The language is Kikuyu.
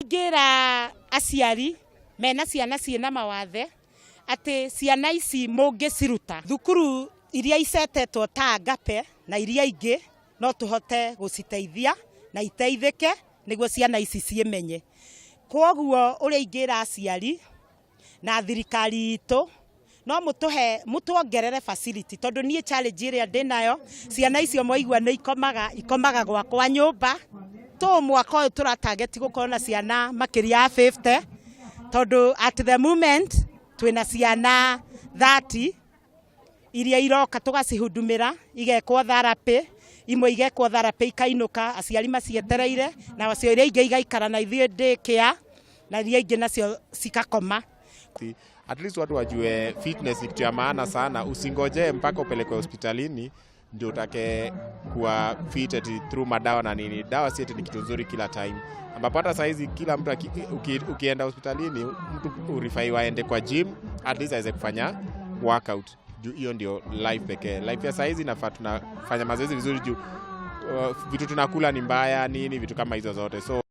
Ingĩra aciari mena ciana ciĩna mawathe atĩ ciana ici mũngĩciruta thukuru iria icetetwo ta Agape na iria ingĩ, no tũhote gũciteithia na iteithĩke nĩguo ciana ici ciĩmenye. Kwoguo ũrĩa ingĩra aciari na thirikari itũ, no mũtũhe, mũtuongerere facility, tondũ niĩ challenge ĩrĩa ndĩnayo, ciana icio mwaigua nĩ ikomaga, ikomaga gwakwa nyũmba. Tũ mwaka ũyũ tũra target gũkorwo na ciana makĩria ya 50, tondũ at the moment twĩna ciana 30 iria iroka tũgacihudumĩra, igekwo therapy, imwe igekwo therapy ikainũka aciari macietereire, nacio iria ingĩ igaikara na ithuĩ daycare, na iria ingĩ nacio cikakoma. At least watu wajue fitness ni kitu ya maana sana. Usingojee mpaka upelekwe hospitalini ndio utake kuwa fit ati through madawa na nini. Dawa si ati ni kitu nzuri kila time, ambapo hata saizi kila mtu ukienda hospitalini, mtu ureferiwa aende kwa gym at least aweze kufanya workout, juu hiyo ndio life pekee. Life ya saizi nafaa tunafanya mazoezi vizuri juu vitu tunakula ni mbaya, nini, vitu kama hizo zote, so